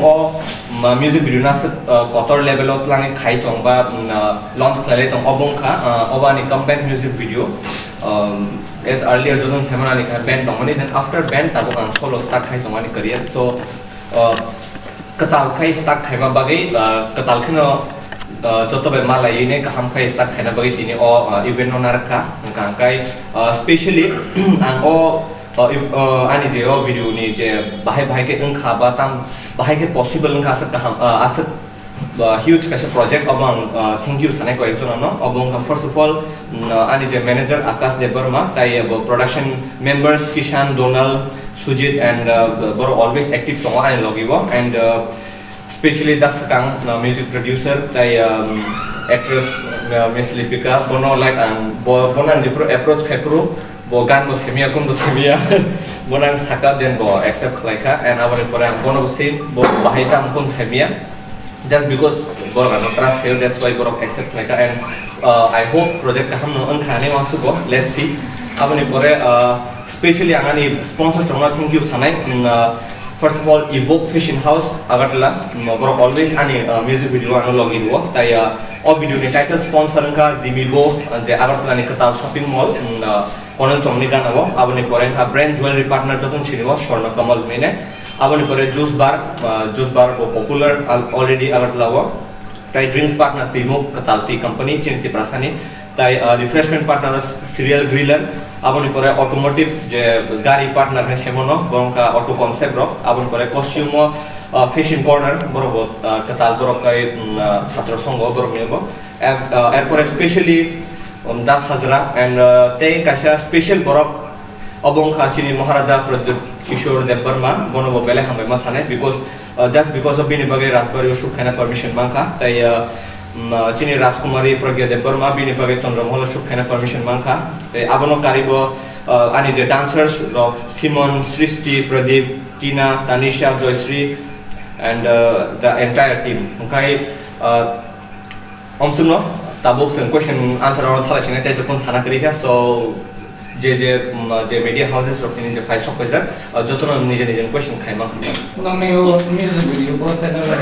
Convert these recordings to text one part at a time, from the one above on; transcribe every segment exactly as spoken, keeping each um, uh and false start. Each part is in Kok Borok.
O, mm, music video no aswk, uh, kotor level o twlangwi khai tong ba, mm, uh, launch khlailai tong, obo wngkha, uh, obo ani comeback music video. Um, as earlier joto saimano ani kha band tongmani, then after band tabuk ang solo start khai tong ani career. So, uh, kwtal khai start khaima bagwi, uh, kwtal kheno, uh, joto bai malaiwi nai kaham khai start khaina bagwi tini o, uh, event no narwkha. Hwnkha hwnkhe, uh, specially ang o, uh, if, uh, ani je o video ni je bahai bahai khe wngkha ba tam bahai khe possible wngkha aswk kaham, uh, aswk, uh, huge kaisa project obo ang, uh, thank you sanai koyek jono no. Obo wngkha first of all, mm, uh, ani je manager Akash Debbarma, tai abo production members Kishan, Donal, Sujit and, uh, borok always active tongo ani logi o and, uh, specially da swkang, uh, music producer tai, um, actress, uh, Miss Lipika, bono like ang bo, bono ang jephuru approach khai phuru bo gan bo saimya, kun bo saimya, bono ang saka then bo accept khlai kha and aboni pore ang bono bo sim bo bahai tam kun saimya, just because borok ano trust khayo, that's why borok accept khlai kha and, uh, I hope project kaham no wngkha ani uansuk go, let's see. Aboni pore, uh, specially ang ani sponsors rokno thank you sanai, mm, uh, first of all, Evoke Fashion House, Agartala, mm, borok always ani, uh, music video ano logi rwo. Tai, uh, o video ni title sponsor wngkha Jimmy Bo, uh, je Agartala ni kwtal shopping mall, mm, uh, Konel Chongni gana o. Aboni pore wngkha brand jewelry partner joto ni sini o Swarna Kamal hwnwi nai. Aboni pore Juice Bar, uh, Juice Bar bo popular al-, already Agartala o. Tai drinks partner Twimuk, kwtal twi company, chini Tiprasani. Tai, uh, refreshment partner Serial Griller, aboni pore automotive je gari partner hinwi saimano, borok wngkha Auto Concept rok, aboni pore costume o, uh, Fashion Corner, borok bo, uh, kwtal borok kai, mm, uh, chhatro songho borok ni bo. Er, uh, erpore specially, um, Das Hajra and, uh, tei kaisa special borok obo wngkha chini Maharaja Pradyut Kishore Debbarma, bono bo belai hambai ma sanai because Uh, just because of bini bagwi Rajbari o shoot khaina permission mankha, tai, uh, um, uh, chini Rajkumari Pragya Debbarma bini bagwi Chandramahal o shoot khaina permission mankha, tai abono karibo, uh, ani je dancers rok Simon, Srishti, Pradeep, Tina, Tanisha, Joyshri and, uh, the entire team. Hwnkhe, uh, Omswkno tabuk chwng question answer o thalai sinai tei tongkon sana kwrwi kha, so je je, um, je media houses rok tini je phai sok paijak, uh, jotono nije nije question khai mankha. Nokni o music video bo channel o.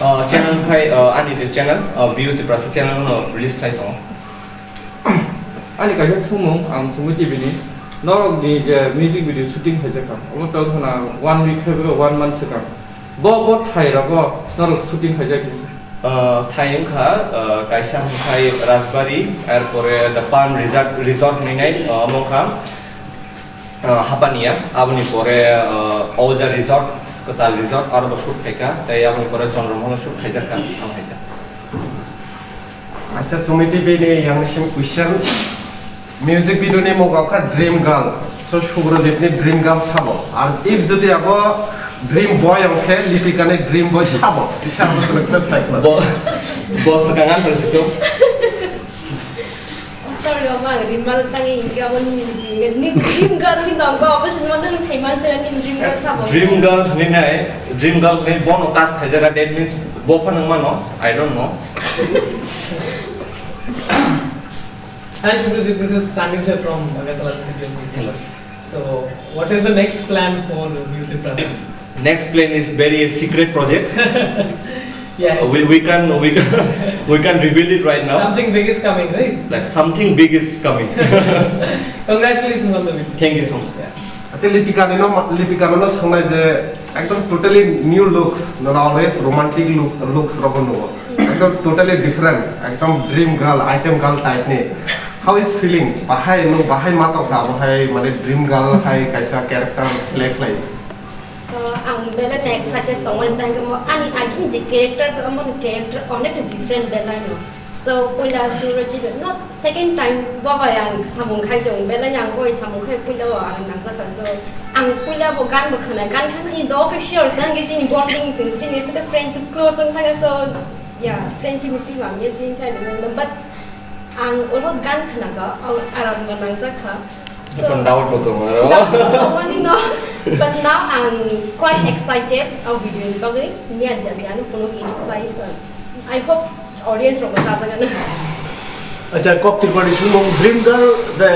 Uh, channel khai, uh, ani je channel, uh, View Tiprasa channel no release khai tongo. Ani kaisa thumung ang Sumi T V ni norok ni je music video shooting khai jakha. Omo tong khna one week hai bro, one month swkang. Bo, bo thai rogo norok shooting khaijak. Ah, thai wngkha, ah, kaisa wngkhai Rajbari, erpore The Palm Resort, Resort hinwi nai, ah, omo wngkha, ah, Hapania, aboni pore, ah, Oja Resort, kwtal resort, aro bo shoot khaikha, tei aboni pore Chandramahal shoot khaijakha, ang khaijak. Acha, Sumi T V ni yang sim question. Music video ni mung wngkha Dream Girl. So Subrajit ni Dream Girl sabo. Ar if jodi abo Dream Boy wngkhe Lipika ni Dream Boy sabo. Tisa abo seleksa cycle. Bo, bo swkang ang thang situ. Oh, sorry, mama, Dream Girl tangi inge abo ni ni si inge ni Dream Girl ni nong ko abo sini mata ni sai man sini ni Dream Girl sabo. Dream Girl ni nai, Dream Girl ni bono kas khaijak, that means bo pha nang mano, I don't know. Hi Subrajit, this is Sanidhya from Agartala, the city of Christian. Hello. So, what is the next plan for View Tiprasa? Next plan is very secret project. Yeah, we, we can we, we can reveal it right now. Something big is coming, right? Like something big is coming. Congratulations on the video. Thank you so much. Yeah. Acha Lipika ni no, Lipika no swngna je ekdom totally new looks, no always romantic look, looks rogo no. Ekdom totally different, ekdom dream girl, item girl type ni. How is feeling? Bahai nwng bahai ma tongkha, bahai mane dream girl hai kaisa character play khlai. Uh, ang belai no excited tongmani tangkhe mo ani agini je character tong amoni character onek different belai no. So puila suro ki no second time bo bai ang samung khai tong belai no ang boi samung khai puila o ang nangjakha so ang puila bo gan bo khna gan khna ni do ke sure jang ge jini bonding jing jini se friendship close ang thang so yeah friendship ni team ang ye jin sai de but ang oro gan khna ga aram bo nangjak kha. So, doubt bo tongo aro. Doubt bo tongmani no. But now ang quite excited ang video ni bagwi niya jia jia no phunuk edit bai so. I hope audience rok bo chajagano. Acha, kok Tripuri sumung Dream Girl je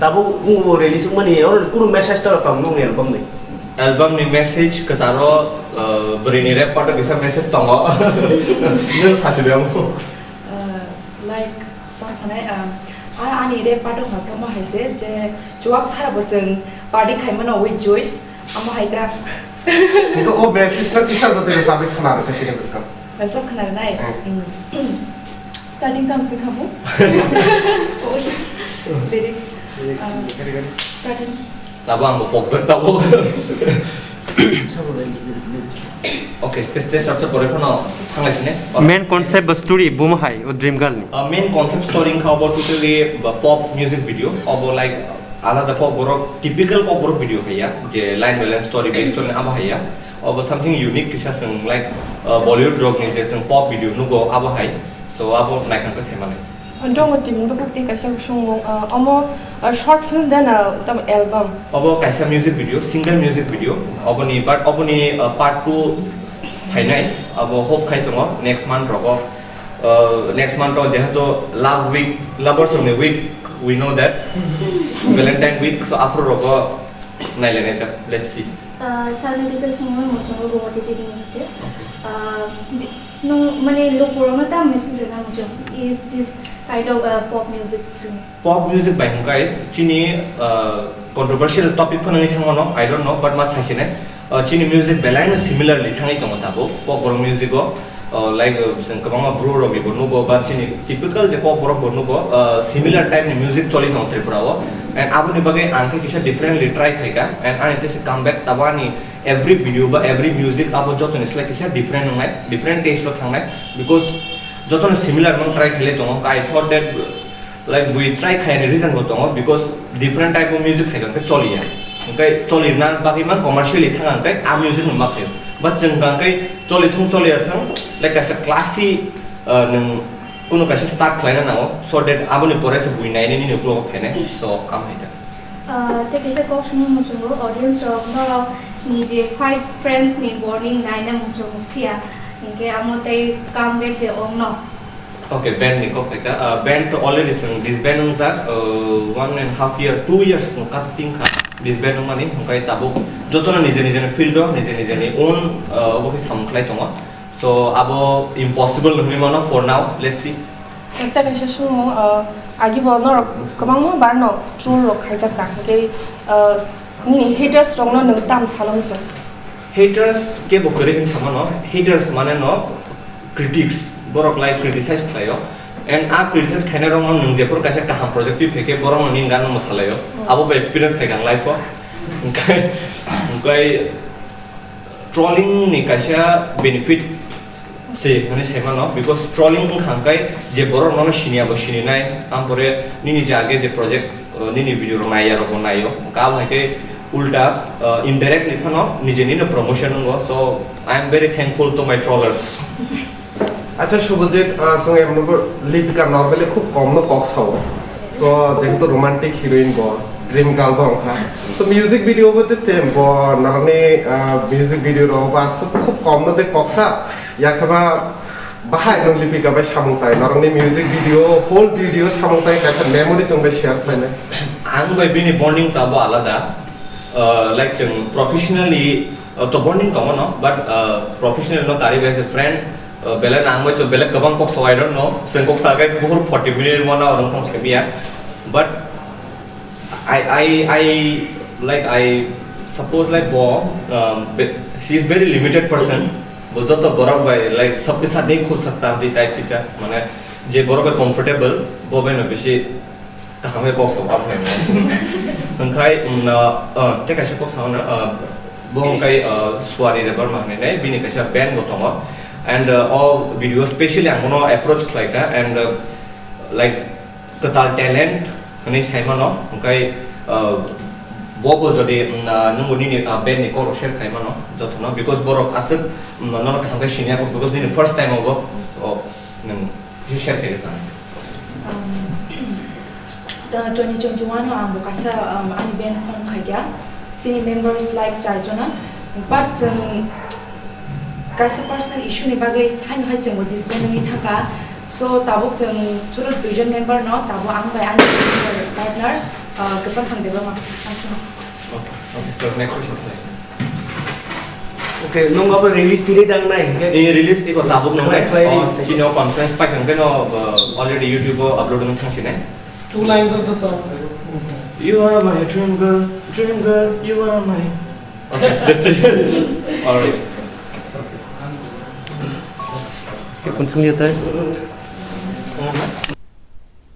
tabuk ungu release mani oro kunu message to tong nung album ni. Album ni message kwcharo, uh, Bwrwini rap part o kisa message tongo. Nwng sasi de amo. Uh, like, tong sanai, um, a-, ani rap part o hwnkha khe mo hai se je chuwak sara bo chwng party khai mano with Joyce, amo hai ta. Nokha o message no kisa jotoi rwchapwi khna rwkha chini bwskang. Rwchap khna rwnai. Hmm. Mm. Starting tang sing khamu. Lyrics. Lyrics, um, kari kari. Starting. Tabo ang bo pokjak tabo. Okay, tei, tei sabsa pore phano thanglai sine. Main concept ba story bumo hai o Dream Girl ni. Uh, main concept story wngkha obo totally ba pop music video. Obo like alada Kokborok, typical Kokborok video haiya, je line by line story based on abo haiya. Obo something unique kisa chwng like, uh, Bollywood rok ni je chwng pop video nugo abo hai. So abo naikha khe sai mani. Dong o tini bwkhak tei kaisa songmung, ah, omo, ah, short film de na tamo album? Obo kaisa music video, single music video. Oboni, but oboni, ah, part two phainai. Abo hope khai tongo next month rogo. Ah, next month o jehetu love week, lovers rokni week, we know that. Valentine week, so after rogo nailainai ta. Let's see. Ah, salni kisa songmung muchungo Gomoti T V ni hite. Okay. Ah, di-, Nwng, mane, lukurokno tamo message rwna muchung? Is this kind of, uh, pop music to me? Pop music bai hwnkhai chini, uh, controversial topic phano wngwi thangmano, I don't know, but ma saisinai, uh, chini music belaino similarly thangwi tongo tabuk, pop borok music o, uh, like, uh, chwng kwbangma bru rokni bo nugo, ba chini typical je pop borok bo nugo, uh, similar type ni music choli tongo Tripura o, and aboni bagwi ang khe kisa differently try khaikha, and ani teisa comeback tabuk ani every video ba every music abo jotoni slai kisa different wngnai, different taste o thangnai, because jotono similar mang try khaile tongo. I thought that, like, bui try khaini reason bo tongo, because different type of music khaikha hwnkhe choliya, hwnkhe cholirna bagwi mang commercially thanga hwnkhe a music no ma khaio, but chwng hwnkhe cholithung choliya thung, like, kaisa classy, uh, nwng kunu kaisa start khlaina nango, so that aboni pore se bui nainai nini uklogo phainai, so am hai. Ah, tei kaisa kok songmung muchungo, audience rok norok ni je five friends ni bonding naina muchung phiya, hinkhe amo tei comeback de ongno. Okay, band ni kok phaikha. Ah, band to already chwng disband wngjak, ah, one and half year, two years no kata tingkha disband wngmani, hwnkhe tabuk jotono nije nije ni field o, nije nije ni own, ah, obo khe samung khlai tongo. So, abo impossible hwnwi mano for now, let's see. Ekta kaisa songmung, uh, agi bo norok kwbangma bar no troll rok khaijak ka, hwnkhe, uh, nini haters rok no nwng tam salo muchung? Haters kebo kwrwi hwn samano, haters mane no critics, borok lai criticize khlaio. And a criticize khainai rok no nwng jephuru kaisa kaham project twi phaikhe borok no nini gan no mwsalaio. Hmm. Abo bo experience khaikha ang life o. Hwnkhe, hwnkhe, Trolling ni kaisa benefit se hwnwi sai mano, because trolling wngkha hwnkhe je borok nono siniya bo sininai, ampore nini je age je project, uh, nini video rok naiya rok bo naio, hwnkhe abo hai khe ulta, uh, indirectly phano nijeni no promotion wngo, so I am very thankful to my trollers. Acha Subhajit, ah, chwng emno bo Lipika normally khub kom no kok sao. So, jehetu romantic heroine bo, dream girl bo wngkha. So, music video bo the same bo, norokni, ah, music video rok bo aswk khub kom no de kok sa. Yakhe ba bahai no Lipika bai samung tai, norokni music video, whole video samung tai kaisa memories wng bai share khlainai. Ang bai bini bonding to abo alada. Ah, like chwng professionally, ah, to bonding tongo no, but, ah, professionally no kari bai as a friend, Uh, belai nangbai to belai kwbang kok sao, I don't know. Chwng kok sa khe buhur forty minute one hour wng tong sa biya. But I, I, I, like, I suppose, like, bo, um, be-, she is very limited person. Bo joto borok bai, like, sabke saath nahi khul sakta, amtwi type kisa. Mane, je borok bai comfortable, bo bai no bisi kaham khe kok sao, kaham khe. Hwnkhe, um, uh, uh, tei kaisa kok sao na, uh, bo hwnkhe, uh, Suari Debbarma hwnwi nai, bini kaisa band bo tongo. And, uh, o video specially ang bono approach khlai kha, and, uh, like, kwtal talent hwnwi sai mano, hwnkhe, uh, bo bo jodi, um, uh, nwng nini, uh, band ni kok rok share khai mano, jotono, because borok aswk, um, nono kaham khe siniya kho, because nini first time obo, o, nwng. Kisa share khe rwchapnai. Um, the twenty twenty-one o ang bo kaisa, um, ani band form khaikha. Chini members like char jona. But chwng kaisa personal issue ni bagwi haino hai chwng bo disband wngwi thangkha. So tabuk chwng solo duijon member no, tabuk ang bai ani partner, uh, Kwchangthang Debbarma. Thanks. Okay, okay, so next question. Okay, nung abo release tini dang nai hingke? Ini release iko tabuk nang nai. Khlai, khlai. Oh, chini o conference paikha hingke no, uh, already YouTube o upload wng thang sinai. Two lines of the song. You are my dream girl, dream girl, you are my. Okay, that's it. Alright. Khe kunsung ya tai?